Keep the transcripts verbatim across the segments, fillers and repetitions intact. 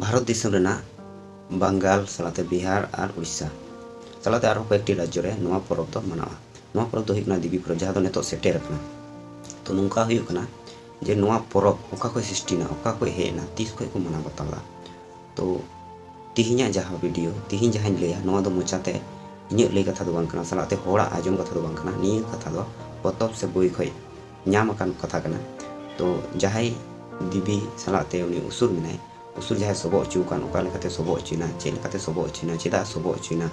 ᱵᱷᱟᱨᱚᱛ ᱫᱤᱥᱚᱢ ᱨᱮᱱᱟᱜ ᱵᱟᱝᱜᱟᱞ ᱥᱟᱞᱟᱛᱮ ᱵᱤᱦᱟᱨ ᱟᱨ ᱩᱲᱤᱥᱥᱟ ᱥᱟᱞᱟᱛᱮ ᱟᱨᱦᱚᱸ ᱠᱚᱭᱮᱠᱴᱤ ᱨᱟᱡᱽᱡᱚ ᱨᱮ ᱱᱚᱣᱟ ᱯᱚᱨᱚᱵᱽ ᱫᱚ ᱢᱟᱱᱟᱜᱼᱟ᱾ ᱱᱚᱣᱟ ᱯᱚᱨᱚᱵᱽ ᱫᱚ ᱦᱩᱭᱩᱜ ᱠᱟᱱᱟ ᱫᱮᱵᱤ ᱯᱚᱨᱚᱵᱽ, ᱡᱟᱦᱟᱸ ᱫᱚ ᱱᱤᱛᱚᱜ ᱥᱮᱴᱮᱨ ᱟᱠᱟᱱᱟ᱾ ᱛᱚ ᱱᱚᱝᱠᱟ ᱦᱩᱭᱩᱜ ᱠᱟᱱᱟ ᱡᱮ ᱱᱚᱣᱟ ᱯᱚᱨᱚᱵᱽ ᱚᱠᱟ ᱠᱷᱚᱱ ᱥᱨᱤᱥᱴᱤ ᱮᱱᱟ, ᱚᱠᱟ ᱠᱷᱚᱱ ᱦᱮᱡ ᱮᱱᱟ, ᱛᱤᱥ ᱠᱷᱚᱱ ᱠᱚ ᱢᱟᱱᱟᱣ ᱵᱟᱛᱟᱣ ᱮᱫᱟ᱾ ᱛᱚ ᱛᱤᱦᱤᱧᱟᱜ ᱡᱟᱦᱟᱸ ᱵᱷᱤᱰᱤᱭᱳ, ᱛᱤᱦᱤᱧ ᱡᱟᱦᱟᱸᱧ ᱞᱟᱹᱭᱟ, ᱱᱚᱣᱟ ᱫᱚ ᱢᱚᱪᱟᱛᱮ ᱤᱧᱟᱹᱜ ᱞᱟᱹᱭ ᱠᱟᱛᱷᱟ ᱫᱚ ᱵᱟᱝ ᱠᱟᱱᱟ, ᱥᱟᱞᱟᱜ ᱛᱮ ᱦᱚᱲᱟᱜ ᱟᱸᱡᱚᱢ ᱠᱟᱛᱷᱟ ᱫᱚ ᱵᱟᱝ ᱠᱟᱱᱟ᱾ ᱱᱤᱭᱟᱹ ᱠᱟᱛᱷᱟ ᱫᱚ ᱯᱚᱛᱚᱵ ᱥᱮ ᱵᱳᱭ ᱠᱷᱚᱱ ᱧᱟᱢ ᱟᱠᱟᱱ ᱠᱟᱛᱷᱟ ᱠᱟᱱᱟ᱾ ᱛᱚ ᱡᱟᱦᱟᱸᱭ ᱫᱮᱵᱤ ᱥᱟᱞᱟᱜ ᱛᱮ ᱩᱱᱤ ᱩᱥᱩᱨ ᱢᱮᱱᱟᱭ, ᱩᱥᱩᱨ ᱡᱟᱦᱟᱸᱭ ᱥᱚᱵᱚᱜ ᱦᱚᱪᱚ ᱟᱠᱟᱱ, ᱚᱠᱟ ᱞᱮᱠᱟᱛᱮ ᱥᱚᱵᱚᱜ ᱦᱚᱪᱚᱭᱮᱱᱟ, ᱪᱮᱫ ᱞᱮᱠᱟᱛᱮ ᱥᱚᱵᱚᱜ ᱦᱚᱪᱚᱭᱮᱱᱟ, ᱪᱮᱫᱟᱜ ᱥᱚᱵᱚᱜ ᱦᱚᱪᱚᱭᱮᱱᱟ,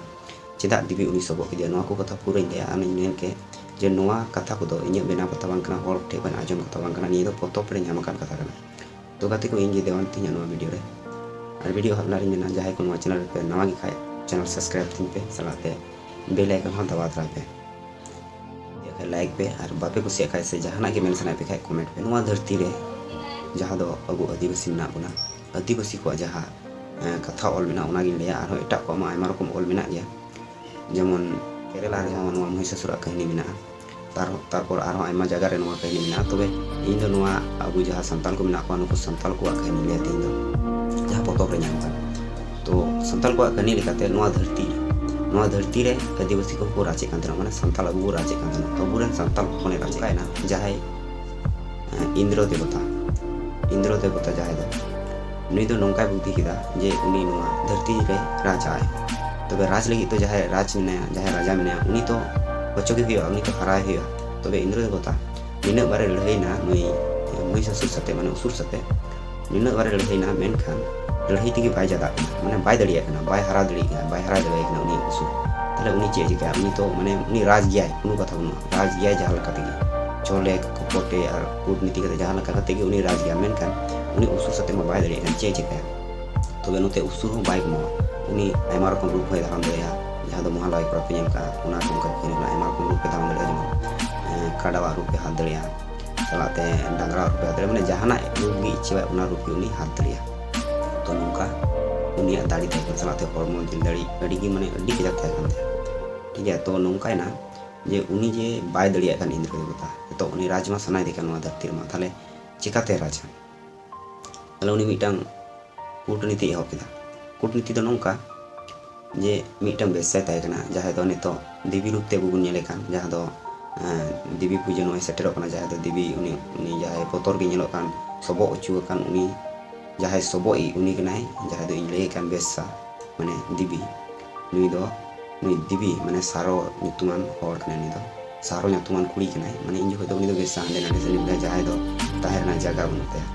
ᱪᱮᱫᱟᱜ ᱫᱮᱵᱤ ᱩᱱᱤ ᱥᱚᱵᱚᱜ ᱠᱮᱫᱮᱭᱟ, ᱱᱚᱣᱟ ᱠᱚ ᱠᱟᱛᱷᱟ ᱯᱩᱨᱟᱹᱧ ᱞᱟᱹᱭᱟ᱾ ᱟᱨ ᱤᱧ ᱢᱮᱱ ᱠᱮᱫ ᱡᱮ ᱱᱚᱣᱟ ᱠᱟᱛᱷᱟ ᱠᱚᱫᱚ ᱤᱧᱟᱹᱜ ᱵᱮᱱᱟᱣ ᱠᱟᱛᱷᱟ ᱵᱟᱝ ᱠᱟᱱᱟ, ᱦᱚᱲ ᱴᱷᱮᱱ ᱠᱷᱚᱱ ᱟᱸᱡᱚᱢ ᱠᱟᱛᱷᱟ ᱵᱟᱝ ᱠᱟᱱᱟ, ᱱᱤᱭᱟᱹ ᱫᱚ ᱯᱚᱛᱚᱵ ᱨᱮ ᱧᱟᱢ ᱟᱠᱟᱱ ᱠᱟᱛᱷᱟ ᱠᱟᱱᱟ᱾ ᱛᱚ ᱜᱟᱛᱮ ᱠᱚ, ᱤᱧ ᱡᱮ ᱫᱮᱣᱟᱱ ᱛᱤᱧᱟᱹ ᱱᱚᱣᱟ ᱵᱷᱤᱰᱤᱭᱳ ᱨᱮ, ᱟᱨ ᱵᱷᱤᱰᱤᱭᱳ ᱦᱟᱵ ᱞᱟᱦᱟᱨᱤᱧ ᱢᱮᱱᱟ, ᱡᱟᱦᱟᱸᱭ ᱠᱚ ᱱᱚᱣᱟ ᱪᱮᱱᱮᱞ ᱨᱮᱯᱮ ᱱᱟᱣᱟ ᱜᱮ ᱠᱷᱟᱡ, ᱪᱮᱱᱮᱞ ᱥᱟᱵᱥᱠᱨᱟᱭᱤᱵ ᱛᱤᱧ ᱯᱮ, ᱥᱟᱞᱟᱜ ᱛᱮ ᱵᱮᱞ ᱟᱭᱠᱚᱱ ᱦᱚᱸ ᱫᱟᱵᱟᱣ ᱛᱟᱨᱟᱭ ᱯᱮ᱾ ᱠᱩᱥᱤᱭᱟᱜ ᱠᱷᱟᱡ ᱞᱟᱭᱤᱠ ᱯᱮ, ᱟᱨ ᱵᱟᱯᱮ ᱠᱩᱥᱤᱭᱟᱜ ᱠᱷᱟᱡ ᱥᱮ ᱡᱟᱦᱟᱱᱟᱜ ᱜᱮ ᱢᱮᱱ ᱥᱟᱱᱟᱭᱮᱫ ᱯᱮ ᱠᱷᱟᱡ ᱠᱚᱢᱮᱱᱴ ᱯᱮ᱾ ᱱᱚᱣᱟ ᱫᱷᱟᱹᱨᱛᱤ ᱨᱮ ᱡᱟᱦᱟᱸ ᱫᱚ ᱟᱵᱚ ᱟᱹᱫᱤᱵᱟᱹᱥᱤ ᱢᱮᱱᱟᱜ ᱵᱚᱱᱟ, ᱟᱹᱫᱤᱵᱟᱹᱥᱤ ᱠᱚᱣᱟᱜ ᱡᱟᱦᱟᱸ, ᱮᱸ, ᱠᱟᱛᱷᱟ ᱚᱞ ᱢᱮᱱᱟᱜᱼᱟ, ᱚᱱᱟᱜᱤᱧ ᱞᱟᱹᱭᱟ᱾ ᱟᱨᱦᱚᱸ ᱮᱴᱟᱜ ᱠᱚᱣᱟᱜ ᱢᱟ ᱟᱭᱢᱟ ᱨᱚᱠᱚᱢ ᱚᱞ ᱢᱮᱱᱟᱜ ᱜᱮᱭᱟ, ᱡᱮᱢᱚᱱ ᱠᱮᱨᱮᱞᱟ ᱨᱮᱦᱚᱸ ᱱᱚᱣᱟ ᱢᱚᱦᱤᱥᱟᱥᱩᱨᱟᱜ ᱠᱟᱹᱦᱱᱤ ᱢᱮᱱᱟᱜᱼᱟ᱾ ᱛᱟᱨ-, ᱛᱟᱨᱯᱚᱨ ᱟᱨᱦᱚᱸ ᱟᱭᱢᱟ ᱡᱟᱭᱜᱟ ᱨᱮ ᱱᱚᱣᱟ ᱠᱟᱹᱦᱱᱤ ᱢᱮᱱᱟᱜᱼᱟ᱾ ᱛᱚᱵᱮ ᱤᱧ ᱫᱚ ᱱᱚᱣᱟ ᱟᱵᱚ ᱡᱟᱦᱟᱸ ᱥᱟᱱᱛᱟᱞ ᱠᱚ ᱢᱮᱱᱟᱜ ᱠᱚᱣᱟ, ᱱᱩᱠᱩ ᱥᱟᱱᱛᱟᱞ ᱠᱚᱣᱟᱜ ᱠᱟᱹᱦᱱᱤ ᱞᱟᱹᱭᱟ ᱛᱮᱦᱮᱧ ᱫᱚ, ᱡᱟᱦᱟᱸ ᱯᱚᱛᱚᱵ ᱨᱮ ᱧᱟᱢ ᱠᱟᱱᱟ᱾ ᱛᱚ ᱥᱟᱱᱛᱟᱞ ᱠᱚᱣᱟᱜ ᱠᱟᱹᱦᱱᱤ ᱞᱮᱠᱟᱛᱮ ᱱᱚᱣᱟ ᱫᱷᱟᱹᱨᱛᱤ ᱨᱮ, ᱱᱚᱣᱟ ᱫᱷᱟᱹᱨᱛᱤ ᱨᱮ ᱟᱹᱫᱤᱵᱟᱹᱥᱤ ᱠᱚᱠᱚ ᱨᱟᱡᱽ ᱮᱫ ᱠᱟᱱ ᱛᱟᱦᱮᱱᱟ, ᱢᱟᱱᱮ ᱥᱟᱱᱛᱟᱞ ᱟᱵᱚ ᱵᱚ ᱨᱟᱡᱽ ᱮᱫ ᱠᱟᱱ ᱛᱟᱦᱮᱱᱟ᱾ ᱟᱵᱚᱨᱮᱱ ᱥᱟᱱᱛᱟᱞ ᱦᱚᱯᱚᱱᱮ ᱨᱟᱡᱽ ᱮᱫ ᱠᱟᱱᱟ, ᱡᱟᱦᱟᱸᱭ, ᱮᱸ, ᱤᱱᱫᱨᱚ ᱫᱮᱵᱚᱛᱟ, ᱤᱱᱫᱨᱚ ᱫᱮᱵᱚᱛᱟ ᱡᱟᱦᱟᱸᱭ ᱫᱚ, ᱱᱩᱭ ᱫᱚ ᱱᱚᱝᱠᱟᱭ ᱵᱩᱫᱽᱫᱷᱤ ᱠᱮᱫᱟ ᱡᱮ ᱩᱱᱤ ᱱᱚᱣᱟ ᱫᱷᱟᱹᱨᱛᱤ ᱨᱮ ᱨᱟᱡᱟᱭ᱾ ᱛᱚᱵᱮ ᱨᱟᱡᱽ ᱞᱟᱹᱜᱤᱫ ᱫᱚ ᱡᱟᱦᱟᱸᱭ ᱨᱟᱡᱽ ᱢᱮᱱᱟᱭᱟ, ᱡᱟᱦᱟᱸᱭ ᱨᱟᱡᱟ ᱢᱮᱱᱟᱭᱟ, ᱩᱱᱤ ᱛᱚ ᱦᱚᱪᱚ ᱜᱮ ᱦᱩᱭᱩᱜᱼᱟ, ᱩᱱᱤ ᱛᱚ ᱦᱟᱨᱟᱭ ᱦᱩᱭᱩᱜᱼᱟ᱾ ᱛᱚᱵᱮ ᱤᱱᱫᱨᱚ ᱫᱮᱵᱚᱛᱟ ᱱᱤᱱᱟᱹᱜ ᱵᱟᱨᱮ ᱞᱟᱹᱲᱦᱟᱹᱭᱱᱟ ᱱᱩᱭ ᱢᱚᱦᱤᱥᱟᱥᱩᱨ ᱥᱟᱛᱮ, ᱢᱟᱱᱮ ᱚᱥᱩᱨ ᱥᱟᱛᱮ, ᱱᱤᱱᱟᱹᱜ ᱵᱟᱨᱮ ᱞᱟᱹᱲᱦᱟᱹᱭᱱᱟ, ᱢᱮᱱᱠᱷᱟᱱ ᱞᱟᱹᱲᱦᱟᱹᱭ ᱛᱮᱜᱮ ᱵᱟᱭ ᱡᱟᱫᱟᱜ ᱠᱟᱱᱟ, ᱢᱟᱱᱮ ᱵᱟᱭ ᱫᱟᱲᱮᱭᱟᱜ ᱠᱟᱱᱟ, ᱵᱟᱭ ᱦᱟᱨᱟ ᱫᱟᱲᱮᱭᱟᱜ ᱠᱟᱱᱟ, ᱵᱟᱭ ᱦᱟᱨᱟ ᱫᱟᱲᱮᱭᱟᱭ ᱠᱟᱱᱟ ᱩᱱᱤ ᱚᱥᱩᱨ᱾ ᱛᱟᱦᱞᱮ ᱩᱱᱤ ᱪᱮᱫ ᱮ ᱪᱤᱠᱟᱹᱭᱟ? ᱩᱱᱤ ᱛᱚ, ᱢᱟᱱᱮ, ᱩᱱᱤ ᱨᱟᱡᱽ ᱜᱮᱭᱟᱭ, ᱠᱳᱱᱳ ᱠᱟᱛᱷᱟ ᱵᱟᱹᱱᱩᱜᱼᱟ, ᱨᱟᱡᱽ ᱜᱮᱭᱟᱭ ᱡᱟᱦᱟᱸ ᱞᱮᱠᱟ ᱛᱮᱜᱮ, ᱪᱷᱚᱞᱮ ᱠᱚᱯᱚᱴᱮ ᱟᱨ ᱠᱩᱴᱱᱤᱛᱤ ᱠᱟᱛᱮ ᱡᱟᱦᱟᱸ ᱞᱮᱠᱟ ᱠᱟᱛᱮ ᱜᱮ ᱩᱱᱤ ᱨᱟᱡᱽ ᱜᱮᱭᱟ, ᱢᱮᱱᱠᱷᱟᱱ ᱩᱱᱤ ᱚᱥᱩᱨ ᱥᱟᱛᱮ ᱢᱟ ᱵᱟᱭ ᱫᱟᱲᱮᱭᱟᱜ ᱠᱟᱱᱟ, ᱪᱮᱫ ᱮ ᱪᱤᱠᱟᱹᱭᱟ? ᱛᱚᱵᱮ ᱱᱚᱛᱮ ᱚᱥᱩᱨ ᱦᱚᱸ ᱵᱟᱭ ᱠᱚᱢᱟᱣᱟ, ᱩᱱᱤ ᱟᱭᱢᱟ ᱨᱚᱠᱚᱢ ᱨᱩᱯ ᱦᱚᱸᱭ ᱫᱷᱟᱨᱚᱱ ᱫᱟᱲᱮᱭᱟᱜᱼᱟ, ᱡᱟᱦᱟᱸ ᱫᱚ ᱢᱚᱦᱟᱞᱚᱭᱟ ᱯᱚᱨᱚᱵᱽ ᱯᱮ ᱧᱮᱞ ᱠᱟᱜᱼᱟ, ᱚᱱᱟ ᱠᱚ ᱚᱱᱠᱟ ᱠᱚ ᱧᱮᱞᱚᱜᱼᱟ, ᱟᱭᱢᱟ ᱨᱚᱠᱚᱢ ᱨᱩᱯ ᱮ ᱫᱷᱟᱨᱚᱱ ᱫᱟᱲᱮᱭᱟᱜᱼᱟ, ᱡᱮᱢᱚᱱ, ᱮᱸ, ᱠᱟᱰᱟᱣᱟᱜ ᱨᱩᱯ ᱮ ᱦᱟᱛ ᱫᱟᱲᱮᱭᱟᱜᱼᱟ, ᱥᱟᱞᱟᱜ ᱛᱮ ᱰᱟᱝᱨᱟ ᱨᱩᱯ ᱮ ᱦᱟᱛ ᱫᱟᱲᱮᱭᱟᱜᱼᱟ, ᱢᱟᱱᱮ ᱡᱟᱦᱟᱱᱟᱜ ᱨᱩᱯ ᱜᱮ ᱤᱪᱪᱷᱟᱹᱣᱟᱭ ᱚᱱᱟ ᱨᱩᱯ ᱜᱮ ᱩᱱᱤ ᱦᱟᱛ ᱫᱟᱲᱮᱭᱟᱜᱼᱟ᱾ ᱛᱚ ᱱᱚᱝᱠᱟ ᱩᱱᱤᱭᱟᱜ ᱫᱟᱲᱮ ᱛᱟᱦᱮᱸ ᱠᱟᱱᱟ, ᱥᱟᱞᱟᱜ ᱛᱮ ᱦᱚᱲᱢᱚ ᱡᱤᱞ ᱫᱟᱲᱮ ᱟᱹᱰᱤ ᱜᱮ, ᱢᱟᱱᱮ ᱟᱹᱰᱤ ᱠᱟᱡᱟᱠ ᱛᱟᱦᱮᱸ ᱠᱟᱱ ᱛᱟᱭᱟ᱾ ᱴᱷᱤᱠ ᱜᱮᱭᱟ, ᱛᱚ ᱱᱚᱝᱠᱟᱭᱮᱱᱟ ᱡᱮ ᱩᱱᱤ ᱡᱮ ᱵᱟᱭ ᱫᱟᱲᱮᱭᱟᱜ ᱠᱟᱱ ᱤᱱᱫᱨᱚ ᱫᱮᱵᱚᱛᱟ, ᱱᱤᱛᱚᱜ ᱩᱱᱤ ᱨᱟᱡᱽ ᱢᱟ ᱥᱟᱱᱟᱭᱮᱫᱮ ᱠᱟᱱ ᱱᱚᱣᱟ ᱫᱷᱟᱹᱨᱛᱤ ᱨᱮᱢᱟ, ᱛᱟᱦᱞᱮ ᱪᱤᱠᱟᱛᱮ ᱨᱟᱡᱟ? ᱛᱟᱦᱞᱮ ᱩᱱᱤ ᱢᱤᱫᱴᱟᱝ ᱠᱩᱴᱱᱤᱛᱤ ᱮᱦᱚᱵ ᱠᱮᱫᱟ᱾ ᱠᱩᱴᱱᱤᱛᱤ ᱫᱚ ᱱᱚᱝᱠᱟ ᱡᱮ ᱢᱤᱫᱴᱟᱝ ᱵᱮᱥᱥᱟᱭ ᱛᱟᱦᱮᱸ ᱠᱟᱱᱟ, ᱡᱟᱦᱟᱸᱭ ᱫᱚ ᱱᱤᱛᱚᱜ ᱫᱮᱵᱤ ᱨᱩᱯ ᱛᱮ ᱟᱵᱚ ᱵᱚᱱ ᱧᱮᱞᱮ ᱠᱟᱱ, ᱡᱟᱦᱟᱸ ᱫᱚ, ᱮᱸ, ᱫᱮᱵᱤ ᱯᱩᱡᱟᱹ ᱱᱚᱜᱼᱚᱭ ᱥᱮᱴᱮᱨᱚᱜ ᱠᱟᱱᱟ, ᱡᱟᱦᱟᱸᱭ ᱫᱚ ᱫᱮᱵᱤ, ᱩᱱᱤ, ᱩᱱᱤ ᱡᱟᱦᱟᱸᱭ ᱵᱚᱛᱚᱨ ᱜᱮ ᱧᱮᱞᱚᱜ ᱠᱟᱱ, ᱥᱚᱵᱚᱜ ᱦᱚᱪᱚ ᱟᱠᱟᱱ, ᱩᱱᱤ ᱡᱟᱦᱟᱸᱭ ᱥᱚᱵᱚᱜ ᱤᱡ, ᱩᱱᱤ ᱠᱟᱱᱟᱭ, ᱡᱟᱦᱟᱸᱭ ᱫᱚ ᱤᱧ ᱞᱟᱹᱭᱮ ᱠᱟᱱ ᱵᱮᱥᱥᱟ, ᱢᱟᱱᱮ ᱫᱮᱵᱤ᱾ ᱱᱩᱭ ᱫᱚ, ᱱᱩᱭ ᱫᱮᱵᱤ, ᱢᱟᱱᱮ ᱥᱟᱨᱚ ᱧᱩᱛᱩᱢᱟᱱ ᱦᱚᱲ ᱠᱟᱱᱟᱭ ᱱᱩᱭ ᱫᱚ᱾ ᱥᱟᱨᱚ ᱧᱩᱛᱩᱢᱟᱱ ᱠᱩᱲᱤ ᱠᱟᱱᱟᱭ, ᱢᱟᱱᱮ ᱤᱧ ᱡᱚᱠᱷᱚᱡ ᱫᱚ ᱩᱱᱤ ᱫᱚ ᱵᱮᱥᱥᱟ ᱦᱟᱸᱰᱮ ᱱᱟᱰᱮ ᱥᱮᱱ ᱠᱟᱱᱟᱭ, ᱡᱟᱦᱟᱸᱭ ᱫᱚ ᱛᱟᱦᱮᱸ ᱨᱮᱱᱟᱜ ᱡᱟᱭᱜᱟ ᱵᱟᱹᱱᱩᱜ ᱛᱟᱭᱟ,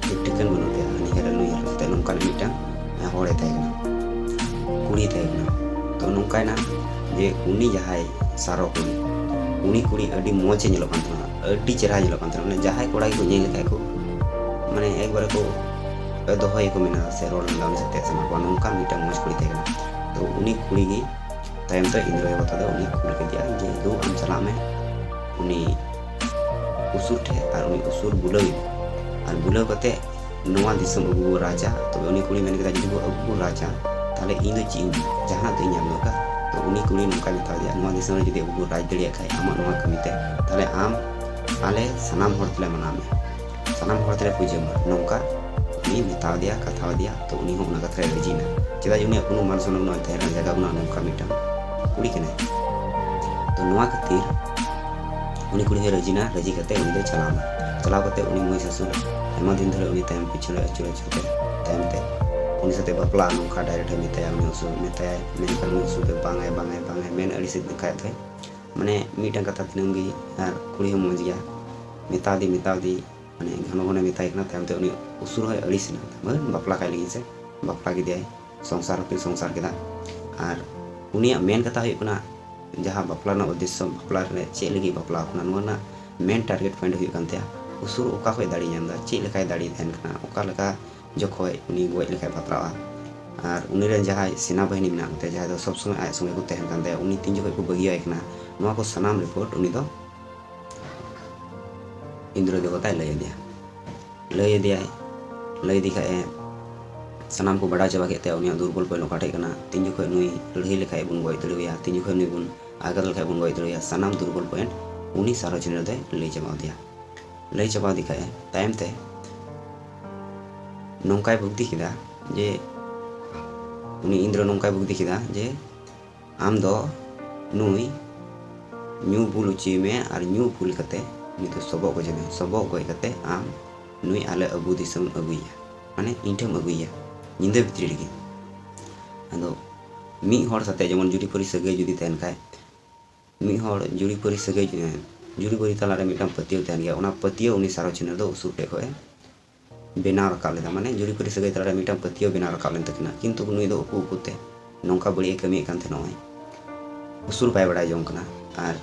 ᱴᱷᱤᱠ ᱴᱷᱤᱠᱟᱹᱱ ᱵᱟᱹᱱᱩᱜ ᱛᱟᱭᱟ᱾ ᱦᱟᱹᱱᱤ ᱦᱮᱨᱮᱞ ᱱᱩᱭ ᱦᱮᱨᱮᱞ ᱠᱟᱛᱮ ᱱᱚᱝᱠᱟᱱ ᱢᱤᱫᱴᱟᱝ ᱦᱚᱲᱮ ᱛᱟᱦᱮᱸ ᱠᱟᱱᱟ, ᱠᱩᱲᱤ ᱛᱟᱦᱮᱸ ᱠᱟᱱᱟ᱾ ᱛᱚ ᱱᱚᱝᱠᱟᱭᱱᱟ ᱡᱮ ᱩᱱᱤ ᱡᱟᱦᱟᱸᱭ ᱥᱟᱨᱚ ᱠᱩᱲᱤ, ᱩᱱᱤ ᱠᱩᱲᱤ ᱟᱹᱰᱤ ᱢᱚᱡᱽ ᱮ ᱧᱮᱞᱚᱜ ᱠᱟᱱ ᱛᱟᱦᱮᱱᱟ, ᱟᱹᱰᱤ ᱪᱮᱦᱨᱟ ᱧᱮᱞᱚᱜ ᱠᱟᱱ ᱛᱟᱦᱮᱱᱟ᱾ ᱢᱟᱱᱮ ᱡᱟᱦᱟᱸᱭ ᱠᱚᱲᱟ ᱜᱮᱠᱚ ᱧᱮᱞ ᱞᱮᱠᱷᱟᱡ ᱠᱚ, ᱢᱟᱱᱮ ᱮᱠᱵᱟᱨᱮ ᱠᱚ ᱫᱚᱦᱚᱭᱟᱠᱚ ᱢᱮᱱᱟ ᱥᱮ ᱨᱚᱲ ᱞᱟᱸᱫᱟ ᱩᱱᱤ ᱥᱟᱛᱮ ᱥᱟᱱᱟ ᱠᱚᱣᱟ, ᱱᱚᱝᱠᱟᱱ ᱢᱤᱫᱴᱟᱝ ᱢᱚᱡᱽ ᱠᱩᱲᱤ ᱛᱟᱦᱮᱸ ᱠᱟᱱᱟ᱾ ᱛᱚ ᱩᱱᱤ ᱠᱩᱲᱤ ᱜᱮ ᱛᱟᱭᱚᱢ ᱛᱮ ᱤᱱᱫᱨᱚ ᱫᱮᱵᱚᱛᱟ ᱫᱚ ᱩᱱᱤ ᱠᱩᱞ ᱠᱮᱫᱮᱭᱟ ᱡᱮ, "ᱫᱩ, ᱟᱢ ᱪᱟᱞᱟᱜ ᱢᱮ ᱩᱱᱤ ᱩᱥᱩᱨ ᱴᱷᱮᱱ ᱟᱨ ᱩᱱᱤ ᱩᱥᱩᱨ ᱵᱩᱞᱟᱹᱣ ᱮᱢ, ᱟᱨ ᱵᱩᱞᱟᱹᱣ ᱠᱟᱛᱮ ᱱᱚᱣᱟ ᱫᱤᱥᱚᱢ ᱟᱵᱚ ᱵᱚ ᱨᱟᱡᱟ᱾" ᱛᱚᱵᱮ ᱩᱱᱤ ᱠᱩᱲᱤ ᱢᱮᱱ ᱠᱮᱫᱟ, "ᱡᱩᱫᱤ ᱵᱚ ᱟᱵᱚ ᱵᱚ ᱨᱟᱡᱟ, ᱛᱟᱦᱞᱮ ᱤᱧ ᱫᱚ ᱪᱮᱫ ᱤᱧ ᱧᱟᱢᱟ? ᱡᱟᱦᱟᱱᱟᱜ ᱫᱚ ᱤᱧ ᱧᱟᱢ ᱫᱚᱨᱠᱟᱨ?" ᱛᱚ ᱩᱱᱤ ᱠᱩᱲᱤ ᱱᱚᱝᱠᱟᱭ ᱢᱮᱛᱟ ᱫᱮᱭᱟ, "ᱱᱚᱣᱟ ᱫᱤᱥᱚᱢ ᱨᱮ ᱡᱩᱫᱤ ᱟᱵᱚ ᱵᱚ ᱨᱟᱡᱽ ᱫᱟᱲᱮᱭᱟᱜ ᱠᱷᱟᱡ ᱟᱢᱟᱜ ᱱᱚᱣᱟ ᱠᱟᱹᱢᱤ ᱛᱮ, ᱛᱟᱦᱞᱮ ᱟᱢ ᱟᱞᱮ ᱥᱟᱱᱟᱢ ᱦᱚᱲ ᱛᱮᱞᱮ ᱢᱟᱱᱟᱣ ᱢᱮᱭᱟ, ᱥᱟᱱᱟᱢ ᱦᱚᱲ ᱛᱮᱞᱮ ᱯᱩᱡᱟᱹ ᱢᱟ᱾" ᱱᱚᱝᱠᱟ ᱩᱱᱤ ᱢᱮᱛᱟᱣ ᱫᱮᱭᱟ, ᱠᱟᱛᱷᱟᱣ ᱫᱮᱭᱟ᱾ ᱛᱚ ᱩᱱᱤ ᱦᱚᱸ ᱚᱱᱟ ᱠᱟᱛᱷᱟ ᱨᱮ ᱨᱟᱹᱡᱤᱭᱮᱱᱟ᱾ ᱪᱮᱫᱟᱜ ᱡᱮ ᱩᱱᱤᱭᱟᱜ ᱠᱳᱱᱳ ᱢᱟᱱ ᱥᱚᱱᱢᱟᱱ ᱵᱟᱹᱱᱩᱜᱼᱟ, ᱛᱟᱦᱮᱸ ᱨᱮᱱᱟᱜ ᱡᱟᱭᱜᱟ ᱵᱟᱹᱱᱩᱜᱼᱟ, ᱱᱚᱝᱠᱟ ᱢᱤᱫᱴᱟᱝ ᱠᱩᱲᱤ ᱠᱟᱱᱟᱭ᱾ ᱛᱚ ᱱᱚᱣᱟ ᱠᱷᱟᱹᱛᱤᱨ ᱩᱱᱤ ᱠᱩᱲᱤ ᱦᱚᱸᱭ ᱨᱟᱹᱡᱤᱱᱟ, ᱨᱟᱹᱡᱤ ᱠᱟᱛᱮ ᱩᱱᱤ ᱫᱚᱭ ᱪᱟᱞᱟᱣᱱᱟ᱾ ᱪᱟᱞᱟᱣ ᱠᱟᱛᱮ ᱩᱱᱤ ᱢᱟᱹᱭ ᱥᱟᱥᱩᱨ ᱟᱭᱢᱟ ᱫᱤᱱ ᱫᱷᱚᱨᱮ ᱩᱱᱤ ᱛᱟᱭᱚᱢ ᱯᱤᱪᱷᱚᱱ ᱨᱮ ᱟᱹᱪᱩᱨ ᱟᱹᱪᱩᱨ ᱛᱮ ᱛᱟᱭᱚᱢ ᱛᱮ ᱩᱱᱤ ᱥᱟᱛᱮ ᱵᱟᱯᱞᱟ ᱱᱚᱝᱠᱟ direct ᱮ ᱢᱮᱛᱟᱭᱟ, ᱩᱱᱤ ᱩᱥᱩᱨ ᱢᱮᱛᱟᱭᱟᱭ, ᱢᱮᱱᱠᱷᱟᱱ ᱩᱱᱤ ᱩᱥᱩᱨ ᱫᱚ ᱵᱟᱝᱟᱭ, ᱵᱟᱝᱟᱭ, ᱵᱟᱝᱟᱭ ᱢᱮᱱ ᱟᱹᱲᱤᱥᱮᱫ ᱠᱷᱟᱡ ᱫᱚᱭ, ᱢᱟᱱᱮ ᱢᱤᱫᱴᱟᱝ ᱠᱟᱛᱷᱟ ᱫᱤᱱᱟᱹᱢ ᱜᱮ, ᱟᱨ ᱠᱩᱲᱤ ᱦᱚᱸ ᱢᱚᱡᱽ ᱜᱮᱭᱟ, ᱢᱮᱛᱟᱣ ᱫᱮ, ᱢᱮᱛᱟᱣ ᱫᱮ, ᱢᱟᱱᱮ ᱜᱷᱚᱱᱚ ᱜᱷᱚᱱᱮ ᱢᱮᱛᱟᱭ ᱠᱟᱱᱟ᱾ ᱛᱟᱭᱚᱢ ᱛᱮ ᱩᱱᱤ ᱩᱥᱩᱨ ᱦᱚᱸᱭ ᱟᱹᱲᱤᱥ ᱮᱱᱟ, ᱵᱟᱹᱧ ᱵᱟᱯᱞᱟ ᱠᱟᱭ ᱞᱟᱹᱜᱤᱫ ᱥᱮ ᱵᱟᱯᱞᱟ ᱠᱮᱫᱮᱭᱟᱭ, ᱥᱚᱝᱥᱟᱨ ᱦᱚᱸᱠᱤᱱ ᱥᱚᱝᱥᱟᱨ ᱠᱮᱫᱟ᱾ ᱟᱨ ᱩᱱᱤᱭᱟᱜ ᱢᱮᱱ ᱠᱟᱛᱷᱟ ᱦᱩᱭᱩᱜ ᱠᱟᱱᱟ, ᱡᱟᱦᱟᱸ ᱵᱟᱯᱞᱟ ᱨᱮᱱᱟᱜ ᱩᱫᱽᱫᱮᱥᱥᱚ, ᱵᱟᱯᱞᱟ ᱨᱮ ᱪᱮᱫ ᱞᱟᱹᱜᱤᱫ ᱵᱟᱯᱞᱟ ᱠᱟᱱᱟ, ᱱᱚᱣᱟ ᱨᱮᱱᱟᱜ main target point ᱦᱩᱭᱩᱜ ᱠᱟᱱ ᱛᱟᱭᱟ ᱩᱥᱩᱨ ᱚᱠᱟ ᱠᱷᱚᱱ ᱫᱟᱲᱮ ᱧᱟᱢ ᱮᱫᱟ, ᱪᱮᱫ ᱞᱮᱠᱟᱭ ᱫᱟᱲᱮ ᱛᱟᱦᱮᱱ ᱠᱟᱱᱟ, ᱚᱠᱟ ᱞᱮᱠᱟ ᱡᱚᱠᱷᱚᱡ ᱩᱱᱤ ᱜᱚᱡ ᱞᱮᱠᱷᱟᱡ ᱵᱟᱛᱨᱟᱜᱼᱟ, ᱟᱨ ᱩᱱᱤ ᱨᱮᱱ ᱡᱟᱦᱟᱸᱭ ᱥᱮᱱᱟ ᱵᱟᱦᱤᱱᱤ ᱢᱮᱱᱟᱜ ᱠᱚᱛᱟᱭᱟ, ᱡᱟᱦᱟᱸᱭ ᱫᱚ ᱥᱚᱵᱽ ᱥᱚᱢᱚᱭ ᱟᱡ ᱥᱚᱸᱜᱮ ᱠᱚ ᱛᱟᱦᱮᱱ ᱠᱟᱱ ᱛᱟᱭᱟ, ᱩᱱᱤ ᱛᱤᱱ ᱡᱚᱠᱷᱚᱡ ᱠᱚ ᱵᱟᱹᱜᱤᱭᱟᱭ ᱠᱟᱱᱟ, ᱱᱚᱣᱟ ᱠᱚ ᱥᱟᱱᱟᱢ report ᱩᱱᱤ ᱫᱚ ᱤᱱᱫᱨᱚ ᱫᱮᱵᱚᱛᱟᱭ ᱞᱟᱹᱭ ᱟᱫᱮᱭᱟ᱾ ᱞᱟᱹᱭ ᱟᱫᱮᱭᱟᱭ, ᱞᱟᱹᱭ ᱟᱫᱮ ᱠᱷᱟᱡ ᱮ, ᱥᱟᱱᱟᱢ ᱠᱚ ᱵᱟᱰᱟᱭ ᱪᱟᱵᱟ ᱠᱮᱫ ᱛᱟᱭᱟ ᱩᱱᱤᱭᱟᱜ ᱫᱩᱨᱵᱚᱞ point ᱚᱠᱟ ᱴᱷᱮᱡ ᱠᱟᱱᱟ, ᱛᱤᱱ ᱡᱚᱠᱷᱚᱡ ᱱᱩᱭ ᱞᱟᱹᱲᱦᱟᱹᱭ ᱞᱮᱠᱷᱟᱡ ᱵᱚᱱ ᱜᱚᱡ ᱫᱟᱲᱮᱣᱟᱭᱟ, ᱛᱤᱱ ᱡᱚᱠᱷᱚᱡ ᱱᱩᱭ ᱵᱚᱱ ᱟᱜᱷᱟᱛ ᱞᱮᱠᱷᱟᱡ ᱵᱚᱱ ᱜᱚᱡ ᱫᱟᱲᱮᱣᱟᱭᱟ, ᱥᱟᱱᱟᱢ ᱫᱩᱨᱵᱚᱞ point ᱩᱱᱤ ᱥᱟᱨᱚ ᱪᱮᱬᱮ ᱫᱚᱭ ᱞᱟᱹᱭ ᱪᱟᱵᱟ ᱟᱫᱮᱭᱟ᱾ ᱞᱟᱹᱭ ᱪᱟᱵᱟ ᱟᱫᱮ ᱠᱷᱟᱡ ᱮ, ᱛᱟᱭᱚᱢ ᱛᱮ ᱱᱚᱝᱠᱟᱭ ᱵᱩᱫᱽᱫᱷᱤ ᱠᱮᱫᱟ ᱡᱮ, ᱩᱱᱤ ᱤᱱᱫᱨᱚ ᱱᱚᱝᱠᱟᱭ ᱵᱩᱫᱽᱫᱷᱤ ᱠᱮᱫᱟ ᱡᱮ, ᱟᱢ ᱫᱚ ᱱᱩᱭ ᱧᱩ ᱵᱩᱞ ᱦᱚᱪᱚᱭᱮ ᱢᱮ, ᱟᱨ ᱧᱩ ᱵᱩᱞ ᱠᱟᱛᱮ ᱩᱱᱤ ᱫᱚ ᱥᱚᱵᱚᱜ ᱜᱚᱡᱮ ᱢᱮ᱾ ᱥᱚᱵᱚᱜ ᱜᱚᱡ ᱠᱟᱛᱮ ᱟᱢ ᱱᱩᱭ ᱟᱞᱮ ᱟᱹᱵᱩ ᱫᱤᱥᱚᱢ ᱟᱹᱜᱩᱭᱮᱭᱟ, ᱢᱟᱱᱮ ᱤᱧ ᱴᱷᱮᱱ ᱟᱹᱜᱩᱭᱮᱭᱟ ᱧᱤᱫᱟᱹ ᱵᱷᱤᱛᱨᱤ ᱨᱮᱜᱮ᱾ ᱟᱫᱚ ᱢᱤᱫ ᱦᱚᱲ ᱥᱟᱛᱮ ᱡᱮᱢᱚᱱ ᱡᱩᱨᱤᱯᱟᱹᱨᱤ ᱥᱟᱹᱜᱟᱹᱭ ᱡᱩᱫᱤ ᱛᱟᱦᱮᱱ ᱠᱷᱟᱡ, ᱢᱤᱫ ᱦᱚᱲ ᱡᱩᱨᱤᱯᱟᱹᱨᱤ ᱥᱟᱹᱜᱟᱹᱭ, ᱡᱩᱨᱤᱯᱟᱹᱨᱤ ᱛᱟᱞᱟᱨᱮ ᱢᱤᱫᱴᱟᱝ ᱯᱟᱹᱛᱭᱟᱹᱣ ᱛᱟᱦᱮᱱ ᱜᱮᱭᱟ, ᱚᱱᱟ ᱯᱟᱹᱛᱭᱟᱹᱣ ᱩᱱᱤ ᱥᱟᱨᱚ ᱪᱷᱤᱱᱟᱹ ᱫᱚ ᱩᱥᱩᱨ ᱴᱷᱮᱡ ᱠᱷᱚᱡ ᱮ ᱵᱮᱱᱟᱣ ᱨᱟᱠᱟᱵ ᱞᱮᱫᱟ, ᱢᱟᱱᱮ ᱡᱩᱨᱤᱯᱟᱹᱨᱤ ᱥᱟᱹᱜᱟᱹᱭ ᱛᱟᱞᱟᱨᱮ ᱢᱤᱫᱴᱟᱝ ᱯᱟᱹᱛᱭᱟᱹᱣ ᱵᱮᱱᱟᱣ ᱨᱟᱠᱟᱵ ᱞᱮᱱ ᱛᱟᱹᱠᱤᱱᱟ᱾ ᱠᱤᱱᱛᱩ ᱱᱩᱭ ᱫᱚ ᱩᱠᱩ ᱩᱠᱩᱛᱮ ᱱᱚᱝᱠᱟ ᱵᱟᱹᱲᱤᱡ ᱮ ᱠᱟᱹᱢᱤᱭᱮᱫ ᱠᱟᱱ ᱛᱟᱦᱮᱱᱟ, ᱱᱚᱜᱼᱚᱭ ᱩᱥᱩᱨ ᱵᱟᱭ ᱵᱟᱲᱟᱭ ᱡᱚᱝ ᱠᱟᱱᱟ᱾ ᱟᱨ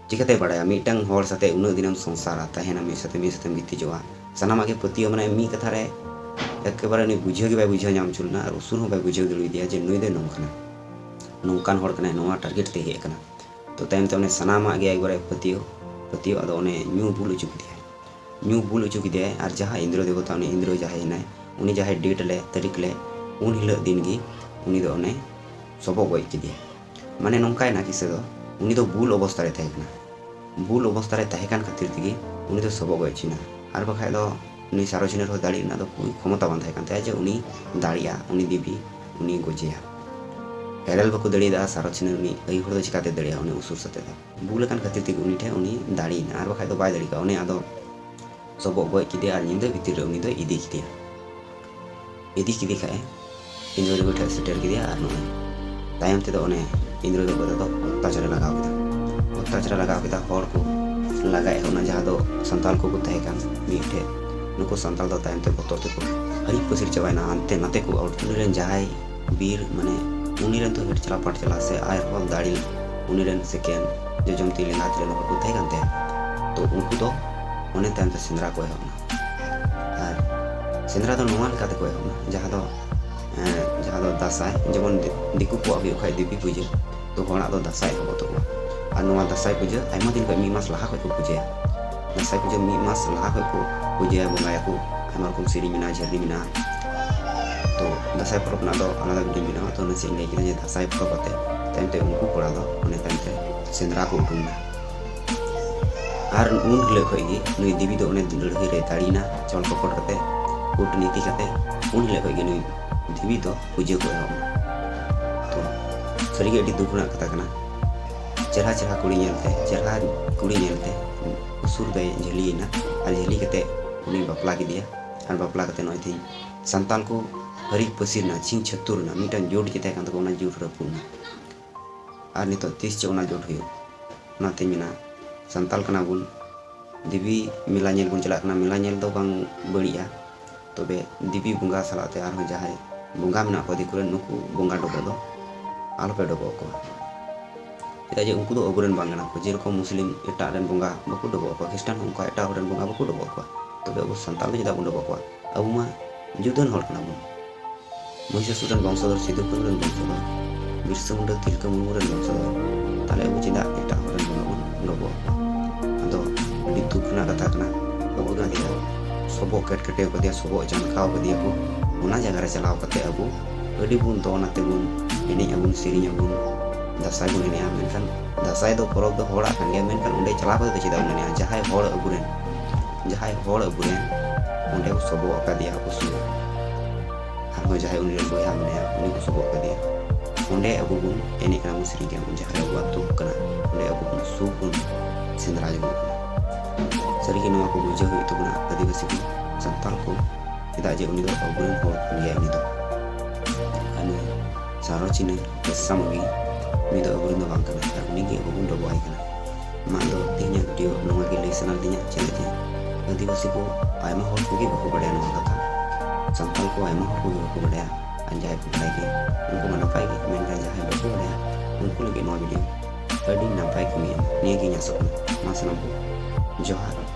ᱪᱤᱠᱟᱹᱛᱮᱭ ᱵᱟᱲᱟᱭᱟ ᱢᱤᱫᱴᱟᱝ ᱦᱚᱲ ᱥᱟᱛᱮ ᱩᱱᱟᱹᱜ ᱫᱤᱱᱮᱢ ᱥᱚᱝᱥᱟᱨᱟ, ᱛᱟᱦᱮᱱᱟ ᱢᱤᱫ ᱥᱟᱛᱮ, ᱢᱤᱫ ᱥᱟᱛᱮᱢ ᱜᱤᱛᱤᱡᱚᱜᱼᱟ, ᱥᱟᱱᱟᱢᱟᱜ ᱜᱮ ᱯᱟᱹᱛᱭᱟᱹᱣ, ᱢᱟᱱᱮ ᱢᱤᱫ ᱠᱟᱛᱷᱟ ᱨᱮ ᱮᱠᱮᱵᱟᱨᱮ ᱩᱱᱤ ᱵᱩᱡᱷᱟᱹᱣ ᱜᱮ ᱵᱟᱭ ᱵᱩᱡᱷᱟᱹᱣ ᱧᱟᱢ ᱦᱚᱪᱚ ᱞᱮᱱᱟ ᱟᱨ ᱩᱥᱩᱨ ᱦᱚᱸ ᱵᱟᱭ ᱵᱩᱡᱷᱟᱹᱣ ᱫᱟᱲᱮᱭᱟᱫᱮᱭᱟ ᱡᱮ ᱱᱩᱭ ᱫᱚᱭ ᱱᱚᱝᱠᱟᱱᱟ, ᱱᱚᱝᱠᱟᱱ ᱦᱚᱲ ᱠᱟᱱᱟᱭ, ᱱᱚᱣᱟ ᱴᱟᱨᱜᱮᱴ ᱛᱮ ᱦᱮᱡ ᱟᱠᱟᱱᱟ᱾ ᱛᱚ ᱛᱟᱭᱚᱢ ᱛᱮ ᱚᱱᱮ ᱥᱟᱱᱟᱢᱟᱜ ᱜᱮ ᱮᱠᱵᱟᱨᱮ ᱯᱟᱹᱛᱭᱟᱹᱣ, ᱯᱟᱹᱛᱭᱟᱹᱣ, ᱟᱫᱚ ᱚᱱᱮ ᱧᱩ ᱵᱩᱞ ᱦᱚᱪᱚ ᱠᱮᱫᱮᱭᱟᱭ᱾ ᱧᱩ ᱵᱩᱞ ᱦᱚᱪᱚ ᱠᱮᱫᱮᱭᱟᱭ, ᱟᱨ ᱡᱟᱦᱟᱸ ᱤᱱᱫᱨᱚ ᱫᱮᱵᱚᱛᱟ, ᱩᱱᱤ ᱤᱱᱫᱨᱚ ᱡᱟᱦᱟᱸᱭ ᱦᱮᱱᱟᱭ, ᱩᱱᱤ ᱡᱟᱦᱟᱸᱭ ᱰᱮᱴ ᱞᱮ, ᱛᱟᱹᱨᱤᱠᱷ ᱞᱮ, ᱩᱱ ᱦᱤᱞᱳᱜ ᱫᱤᱱ ᱜᱮ ᱩᱱᱤ ᱫᱚ ᱚᱱᱮ ᱥᱚᱵᱚᱜ ᱜᱚᱡ ᱠᱮᱫᱮᱭᱟᱭ᱾ ᱢᱟᱱᱮ ᱱᱚᱝᱠᱟᱭᱮᱱᱟ ᱠᱤᱥᱟᱹ ᱫᱚ, ᱩᱱᱤ ᱫᱚ ᱵᱩᱞ ᱚᱵᱚᱥᱛᱟ ᱨᱮ ᱛᱟᱦᱮᱸ ᱠᱟᱱᱟ᱾ ᱵᱩᱞ ᱚᱵᱚᱥᱛᱟ ᱨᱮ ᱛᱟᱦᱮᱸ ᱠᱟᱱ ᱠᱷᱟᱹᱛᱤᱨ ᱛᱮᱜᱮ ᱩᱱᱤ ᱫᱚ ᱥᱚᱵᱚᱜ ᱜᱚᱡ ᱦᱚᱪᱚᱭᱮᱱᱟ᱾ ᱟᱨ ᱵᱟᱠᱷᱟᱡ ᱫᱚ ᱩᱱᱤ ᱥᱟᱨᱚ ᱪᱷᱤᱱᱟᱹ ᱨᱮᱦᱚᱸ ᱫᱟᱲᱮ ᱨᱮᱱᱟᱜ ᱫᱚ ᱠᱳᱱᱳ ᱠᱷᱚᱢᱚᱛᱟ ᱵᱟᱝ ᱛᱟᱦᱮᱸ ᱠᱟᱱ ᱛᱟᱭᱟ ᱡᱮ ᱩᱱᱤ ᱫᱟᱲᱮᱭᱟᱜᱼᱟ, ᱩᱱᱤ ᱫᱮᱵᱤ ᱩᱱᱤ ᱜᱚᱡᱮᱭᱟ᱾ ᱦᱮᱨᱮᱞ ᱵᱟᱠᱚ ᱫᱟᱲᱮᱭᱟᱫᱟ, ᱥᱟᱨᱚ ᱪᱷᱤᱱᱟᱹ ᱩᱱᱤ ᱟᱹᱭᱩ ᱦᱚᱲ ᱫᱚ ᱪᱤᱠᱟᱛᱮ ᱫᱟᱲᱮᱭᱟᱜᱼᱟ? ᱩᱱᱤ ᱩᱥᱩᱨ ᱥᱟᱛᱮ ᱫᱚ ᱵᱩᱞ ᱟᱠᱟᱱ ᱠᱷᱟᱹᱛᱤᱨ ᱛᱮᱜᱮ ᱩᱱᱤ ᱴᱷᱮᱱ ᱩᱱᱤ ᱫᱟᱲᱮᱭᱮᱱᱟ, ᱟᱨ ᱵᱟᱠᱷᱟᱡ ᱫᱚ ᱵᱟᱭ ᱫᱟᱲᱮ ᱠᱚᱜᱼᱟ᱾ ᱩᱱᱤ ᱟᱫᱚ ᱥᱚᱵᱚᱜ ᱜᱚᱡ ᱠᱮᱫᱮᱭᱟ ᱟᱨ ᱧᱤᱫᱟᱹ ᱵᱷᱤᱛᱤᱨ ᱨᱮ ᱩᱱᱤ ᱫᱚᱭ ᱤᱫᱤ ᱠᱮᱫᱮᱭᱟ᱾ ᱤᱫᱤ ᱠᱮᱫᱮ ᱠᱷᱟᱡ ᱮ ᱤᱱᱫᱨᱚ ᱫᱮᱵᱚ ᱴᱷᱮᱡ ᱥᱮᱴᱮᱨ ᱠᱮᱫᱮᱭᱟ᱾ ᱟᱨ ᱱᱚᱜᱼᱚᱭ ᱛᱟᱭᱚᱢ ᱛᱮᱫᱚ ᱚᱱᱮ ᱤᱱᱫᱨᱚ ᱫᱮᱵᱚ ᱫᱚ ᱚᱛᱛᱟᱪᱟᱨᱮ ᱞᱟᱜᱟᱣ ᱠᱮᱫᱟ᱾ ᱚᱛᱛᱟᱪᱟᱨᱮ ᱞᱟᱜᱟᱣ ᱠᱮᱫᱟ, ᱦᱚᱲ ᱠᱚ ᱞᱟᱜᱟ ᱮᱦᱚᱵ ᱮᱱᱟ, ᱡᱟᱦᱟᱸ ᱫᱚ ᱥᱟᱱᱛᱟᱞ ᱠᱚᱠᱚ ᱛᱟᱦᱮᱸ ᱠᱟᱱ ᱢᱤᱫᱴᱷᱮᱡ᱾ ᱱᱩᱠᱩ ᱥᱟᱱᱛᱟᱞ ᱫᱚ ᱛᱟᱭᱚᱢ ᱛᱮ ᱵᱚᱛᱚᱨ ᱛᱮᱠᱚ ᱦᱟᱹᱨᱤᱡ ᱯᱟᱹᱥᱤᱨ ᱪᱟᱵᱟᱭᱮᱱᱟ᱾ ᱦᱟᱱᱛᱮ ᱱᱟᱛᱮ ᱠᱚ ᱟᱹᱰ-, ᱩᱱᱤ ᱨᱮᱱ ᱡᱟᱦᱟᱸᱭ ᱵᱤᱨ, ᱢᱟᱱᱮ ᱩᱱᱤ ᱨᱮᱱ ᱫᱚ ᱦᱮᱰ ᱪᱟᱞᱟ ᱯᱟᱴ ᱪᱟᱞᱟ ᱥᱮ ᱟᱨᱦᱚᱸ ᱫᱟᱲᱮ, ᱩᱱᱤ ᱨᱮᱱ ᱥᱮᱠᱮᱱ, ᱡᱚᱡᱚᱢ ᱛᱤ ᱞᱮᱸᱜᱟ ᱛᱤ ᱨᱮᱱ ᱦᱚᱲ ᱠᱚ ᱛᱟᱦᱮᱸ ᱠᱟᱱ ᱛᱟᱭᱟ᱾ ᱛᱚ ᱩᱱᱠᱩ ᱫᱚ ᱚᱱᱮ ᱛᱟᱭᱚᱢ ᱛᱮ ᱥᱮᱸᱫᱽᱨᱟ ᱠᱚ ᱮᱦᱚᱵ ᱮᱱᱟ᱾ ᱟᱨ ᱥᱮᱸᱫᱽᱨᱟ ᱫᱚ ᱱᱚᱣᱟ ᱞᱮᱠᱟ ᱛᱮᱠᱚ ᱮᱦᱚᱵ ᱮᱱᱟ, ᱡᱟᱦᱟᱸ ᱫᱚ, ᱮᱸ, ᱡᱟᱦᱟᱸ ᱫᱚ ᱫᱟᱸᱥᱟᱭ, ᱡᱮᱢᱚᱱ ᱫᱤ-, ᱫᱤᱠᱩ ᱠᱚᱣᱟᱜ ᱦᱩᱭᱩᱜ ᱠᱷᱟᱡ ᱫᱮᱵᱤ ᱯᱩᱡᱟᱹ, ᱛᱚ ᱦᱚᱲᱟᱜ ᱫᱚ ᱫᱟᱸᱥᱟᱭ ᱮᱦᱚᱵᱚᱜ ᱛᱟᱠᱚᱣᱟ᱾ ᱟᱨ ᱱᱚᱣᱟ ᱫᱟᱸᱥᱟᱭ ᱯᱩᱡᱟᱹ ᱟᱭᱢᱟ ᱫᱤᱱ ᱠᱷᱚᱡ, ᱢᱤᱫ ᱢᱟᱥ ᱞᱟᱦᱟ ᱠᱷᱚᱡ ᱠᱚ ᱯᱩᱡᱟᱹᱭᱟ᱾ ᱫᱟᱸᱥᱟᱭ ᱯᱩᱡᱟᱹ ᱢᱤᱫ ᱢᱟᱥ ᱞᱟᱦᱟ ᱠᱷᱚᱡ ᱠᱚ ᱯᱩᱡᱟᱹᱭᱟ, ᱵᱚᱸᱜᱟᱭᱟᱠᱚ, ᱟᱭᱢᱟ ᱨᱚᱠᱚᱢ ᱥᱮᱨᱮᱧ ᱢᱮᱱᱟᱜᱼᱟ, ᱡᱷᱟᱹᱨᱱᱤ ᱢᱮᱱᱟᱜᱼᱟ᱾ ᱛᱚ ᱫᱟᱸᱥᱟᱭ ᱯᱚᱨᱚᱵᱽ ᱨᱮᱱᱟᱜ ᱫᱚ ᱟᱞᱟᱫᱟ video ᱵᱮᱱᱟᱣᱟ᱾ ᱛᱚ ᱱᱟᱥᱮ ᱤᱧ ᱞᱟᱹᱭ ᱠᱮᱫᱟ ᱡᱮ ᱫᱟᱸᱥᱟᱭ ᱯᱚᱨᱚᱵᱽ ᱠᱟᱛᱮ ᱛᱟᱭᱚᱢ ᱛᱮ ᱩᱱᱠᱩ ᱠᱚᱲᱟ ᱫᱚ ᱚᱱᱮ ᱛᱟᱭᱚᱢ ᱛᱮ ᱥᱮᱸᱫᱽᱨᱟ ᱠᱚ ᱩᱰᱩᱝ ᱮᱱᱟ᱾ ᱟᱨ ᱩᱱ ᱦᱤᱞᱳᱜ ᱠᱷᱚᱡ ᱜᱮ ᱱᱩᱭ ᱫᱮᱵᱤ ᱫᱚ ᱚᱱᱮ ᱞᱟᱹᱲᱦᱟᱹᱭ ᱨᱮ ᱫᱟᱲᱮᱭᱮᱱᱟ, ᱪᱷᱚᱞ ᱠᱚᱯᱚᱴ ᱠᱟᱛᱮ᱾ ᱠᱩᱴᱱᱤᱛᱤ ᱠᱟᱛᱮ ᱩᱱ ᱦᱤᱞᱳᱜ ᱠᱷᱚᱱ ᱜᱮ ᱱᱩᱭ ᱫᱮᱵᱤ ᱫᱚ ᱯᱩᱡᱟᱹ ᱠᱚ ᱮᱦᱚᱵ ᱮᱱᱟ᱾ ᱛᱚ ᱥᱟᱹᱨᱤᱜᱮ ᱟᱹᱰᱤ ᱫᱩᱠ ᱨᱮᱱᱟᱜ ᱠᱟᱛᱷᱟ ᱠᱟᱱᱟ᱾ ᱪᱮᱨᱦᱟ ᱪᱮᱨᱦᱟ ᱠᱩᱲᱤ ᱧᱮᱞᱛᱮ, ᱪᱮᱨᱦᱟ ᱠᱩᱲᱤ ᱧᱮᱞᱛᱮ ᱩᱥᱩᱨ ᱫᱚᱭ ᱡᱷᱟᱹᱞᱤᱭᱮᱱᱟ ᱟᱨ ᱡᱷᱟᱹᱞᱤ ᱠᱟᱛᱮ ᱩᱱᱤ ᱵᱟᱯᱞᱟ ᱠᱮᱫᱮᱭᱟ᱾ ᱟᱨ ᱵᱟᱯᱞᱟ ᱠᱟᱛᱮ ᱱᱚᱜᱼᱚᱭ ᱛᱮᱦᱮᱧ ᱥᱟᱱᱛᱟᱞ ᱠᱚ ᱦᱟᱹᱨᱤᱡ ᱯᱟᱹᱥᱤᱨ ᱨᱮᱱᱟᱜ, ᱪᱷᱤᱝ ᱪᱷᱟᱹᱛᱩᱨ ᱨᱮᱱᱟᱜ ᱢᱤᱫᱴᱟᱝ ᱡᱳᱴ ᱡᱮ ᱛᱟᱦᱮᱸ ᱠᱟᱱ ᱛᱟᱠᱚᱣᱟ, ᱚᱱᱟ ᱡᱳᱴ ᱨᱟᱹᱯᱩᱫ ᱮᱱᱟ᱾ ᱟᱨ ᱱᱤᱛᱚᱜ ᱛᱤᱥ ᱪᱚ ᱚᱱᱟ ᱡᱳᱴ ᱦᱩᱭᱩᱜ᱾ ᱚᱱᱟᱛᱮᱧ ᱢᱮᱱᱟ, ᱥᱟᱱᱛᱟᱞ ᱠᱟᱱᱟ ᱵᱚᱱ, ᱫᱮᱵᱤ ᱢᱮᱞᱟ ᱧᱮᱞ ᱵᱚᱱ ᱪᱟᱞᱟᱜ ᱠᱟᱱᱟ, ᱢᱮᱞᱟ ᱧᱮᱞ ᱫᱚ ᱵᱟᱝ ᱵᱟᱹᱲᱤᱡᱼᱟ, ᱛᱚᱵᱮ ᱫᱮᱵᱤ ᱵᱚᱸᱜᱟ ᱥᱟᱞᱟᱜ ᱛᱮ ᱟᱨᱦᱚᱸ ᱡᱟᱦᱟᱸᱭ ᱵᱚᱸᱜᱟ ᱢᱮᱱᱟᱜ ᱠᱚᱣᱟ ᱫᱤᱠᱩ ᱨᱮᱱ, ᱱᱩᱠᱩ ᱵᱚᱸᱜᱟ ᱰᱚᱵᱚᱜ ᱫᱚ ᱟᱞᱚᱯᱮ ᱰᱚᱵᱚᱜ ᱟᱠᱚᱣᱟ᱾ ᱪᱮᱫᱟᱜ ᱡᱮ ᱩᱱᱠᱩ ᱫᱚ ᱟᱵᱚᱨᱮᱱ ᱵᱟᱝ ᱠᱟᱱᱟ ᱠᱚ᱾ ᱡᱮᱨᱚᱠᱚᱢ ᱢᱩᱥᱞᱤᱢ ᱮᱴᱟᱜ ᱨᱮᱱ ᱵᱚᱸᱜᱟ ᱵᱟᱠᱚ ᱰᱚᱵᱚᱜ ᱟᱠᱚᱣᱟ, ᱠᱷᱨᱤᱥᱴᱟᱱ ᱦᱚᱸ ᱚᱱᱠᱟ ᱮᱴᱟᱜ ᱦᱚᱲ ᱨᱮᱱ ᱵᱚᱸᱜᱟ ᱵᱟᱠᱚ ᱰᱚᱵᱚᱜ ᱟᱠᱚᱣᱟ, ᱛᱚᱵᱮ ᱟᱵᱚ ᱥᱟᱱᱛᱟᱲ ᱫᱚ ᱪᱮᱫᱟᱜ ᱵᱚᱱ ᱰᱚᱵᱚᱜ ᱟᱠᱚᱣᱟ? ᱟᱵᱚ ᱢᱟ ᱡᱩᱫᱟᱹᱱ ᱦᱚᱲ ᱠᱟᱱᱟ ᱵᱚᱱ᱾ ᱢᱚᱦᱤᱥᱟᱥᱩᱨ ᱨᱮᱱ ᱵᱚᱝᱥᱚᱫᱷᱚᱨ, ᱥᱤᱫᱩ ᱠᱟᱹᱱᱩ ᱨᱮᱱ ᱵᱚᱝᱥᱚᱫᱷᱚᱨ, ᱵᱤᱨᱥᱟ ᱢᱩᱱᱰᱟ, ᱛᱤᱞᱠᱟᱹ ᱢᱩᱨᱢᱩ ᱨᱮᱱ ᱵᱚᱝᱥᱚᱫᱷᱚᱨ, ᱛᱟᱦᱞᱮ ᱟᱵᱚ ᱪᱮᱫᱟᱜ ᱮᱴᱟᱜ ᱦᱚᱲ ᱨᱮᱱ ᱵᱚᱸᱜᱟ ᱵᱚᱱ ᱰᱚᱵᱚᱜ ᱟᱠᱚᱣᱟ? ᱟᱫᱚ ᱟᱹᱰᱤ ᱫᱩᱠ ᱨᱮᱱᱟᱜ ᱠᱟᱛᱷᱟ ᱠᱟᱱᱟ, ᱟᱵᱚ ᱫᱚ ᱥᱚᱵᱚᱜ ᱠᱮᱴᱠᱮᱴᱮ ᱠᱟᱫᱮᱭᱟ, ᱥᱚᱵᱚᱜ ᱡᱟᱱᱠᱟᱣ ᱠᱟᱫᱮᱭᱟ ᱠᱚ᱾ ᱚᱱᱟ ᱡᱟᱭᱜᱟ ᱨᱮ ᱪᱟᱞᱟᱣ ᱠᱟᱛᱮ ᱟᱵᱚ ᱟᱹᱰᱤ ᱵᱚᱱ ᱫᱚᱱ ᱟᱛᱮ ᱵᱚᱱ ᱮᱱᱮᱡ ᱟᱵᱚᱱ, ᱥᱮᱨᱮᱧ ᱟᱵᱚᱱ, ᱫᱟᱸᱥᱟᱭ ᱵᱚᱱ ᱮᱱᱮᱡᱼᱟ, ᱢᱮᱱᱠᱷᱟᱱ ᱫᱟᱸᱥᱟᱭ ᱫᱚ ᱯᱚᱨᱚᱵᱽ ᱫᱚ ᱦᱚᱲᱟᱜ ᱠᱟᱱ ᱜᱮᱭᱟ, ᱢᱮᱱᱠᱷᱟᱱ ᱚᱸᱰᱮ ᱪᱟᱞᱟᱣ ᱠᱟᱛᱮ ᱫᱚ ᱪᱮᱫᱟᱜ ᱵᱚᱱ ᱮᱱᱮᱡᱼᱟ? ᱡᱟᱦᱟᱸᱭ ᱦᱚᱲ ᱟᱵᱚᱨᱮᱱ, ᱡᱟᱦᱟᱸᱭ ᱦᱚᱲ ᱟᱵᱚᱨᱮᱱ ᱚᱸᱰᱮ ᱠᱚ ᱥᱚᱵᱚᱜ ᱟᱠᱟᱫᱮᱭᱟ ᱩᱥᱩᱞ, ᱟᱨᱦᱚᱸ ᱡᱟᱦᱟᱸᱭ ᱩᱱᱤ ᱨᱮᱱ ᱵᱚᱭᱦᱟ ᱢᱮᱱᱟᱭᱟ, ᱩᱱᱤ ᱠᱚ ᱥᱚᱵᱚᱜ ᱟᱠᱟᱫᱮᱭᱟ, ᱚᱸᱰᱮ ᱟᱵᱚ ᱵᱚᱱ ᱮᱱᱮᱡ ᱠᱟᱱᱟ, ᱵᱚᱱ ᱥᱮᱨᱮᱧ ᱠᱟᱱᱟ, ᱡᱟᱦᱟᱸ ᱨᱮ ᱟᱵᱚᱣᱟᱜ ᱫᱩᱠ ᱠᱟᱱᱟ, ᱚᱸᱰᱮ ᱟᱵᱚ ᱵᱚᱱ ᱥᱩᱠ ᱵᱚᱱ ᱥᱮᱸᱫᱽᱨᱟ ᱡᱚᱝᱚᱜ ᱠᱟᱱᱟ᱾ ᱥᱟᱹᱨᱤᱜᱮ ᱱᱚᱣᱟ ᱠᱚ ᱵᱩᱡᱷᱟᱹᱣ ᱦᱩᱭᱩᱜ ᱛᱟᱵᱚᱱᱟ, ᱟᱹᱫᱤᱵᱟᱹᱥᱤ ᱠᱚ, ᱥᱟᱱᱛᱟᱲ ᱠᱚ᱾ ᱪᱮᱫᱟᱜ ᱡᱮ ᱩᱱᱤ ᱫᱚ ᱟᱵᱚᱨᱮᱱ ᱦᱚᱲ ᱠᱟᱱ ᱜᱮᱭᱟᱭ᱾ ᱩᱱᱤ ᱫᱚ, ᱟᱨ ᱱᱩᱭ ᱥᱟᱨᱚ ᱪᱤᱱᱦᱟᱹ ᱵᱮᱥᱥᱟ ᱢᱟᱹᱜᱤ, ᱩᱱᱤ ᱫᱚ ᱟᱵᱚᱨᱮᱱ ᱫᱚ ᱵᱟᱝ ᱠᱟᱱᱟᱭ, ᱟᱨ ᱩᱱᱤ ᱜᱮ ᱟᱵᱚ ᱵᱚᱱ ᱰᱚᱵᱚᱜ ᱟᱭ ᱠᱟᱱᱟ᱾ ᱢᱟ ᱫᱚ ᱛᱮᱦᱮᱧᱟᱜ video ᱱᱚᱣᱟ ᱜᱮ ᱞᱟᱹᱭ ᱥᱟᱱᱟ ᱞᱤᱫᱤᱧᱟ, ᱪᱮᱫᱟᱜ ᱡᱮ ᱟᱹᱫᱤᱵᱟᱹᱥᱤ ᱠᱚ ᱟᱭᱢᱟ ᱦᱚᱲ ᱠᱚᱜᱮ ᱵᱟᱠᱚ ᱵᱟᱲᱟᱭᱟ ᱱᱚᱣᱟ ᱠᱟᱛᱷᱟ᱾ ᱥᱟᱱᱛᱟᱲ ᱠᱚ ᱟᱭᱢᱟ ᱦᱚᱲ ᱠᱚᱜᱮ ᱵᱟᱠᱚ ᱵᱟᱲᱟᱭᱟ, ᱟᱨ ᱡᱟᱦᱟᱸᱭ ᱠᱚ ᱵᱟᱲᱟᱭ ᱜᱮ, ᱩᱱᱠᱩ ᱢᱟ ᱱᱟᱯᱟᱭ ᱜᱮ, ᱢᱮᱱᱠᱷᱟᱱ ᱡᱟᱦᱟᱸᱭ ᱵᱟᱠᱚ ᱵᱟᱲᱟᱭᱟ, ᱩᱱᱠᱩ ᱞᱟᱹᱜᱤᱫ ᱱᱚᱣᱟ video ᱟᱹᱰᱤ ᱱᱟᱯᱟᱭ ᱠᱟᱹᱢᱤᱭᱟ, ᱱᱤᱭᱟᱹ ᱜᱮᱧ ᱟᱥᱚᱜ ᱠᱟᱱᱟ᱾ ᱢᱟ ᱥᱟᱱᱟᱢ ᱠᱚ ᱡᱚᱦᱟᱨ᱾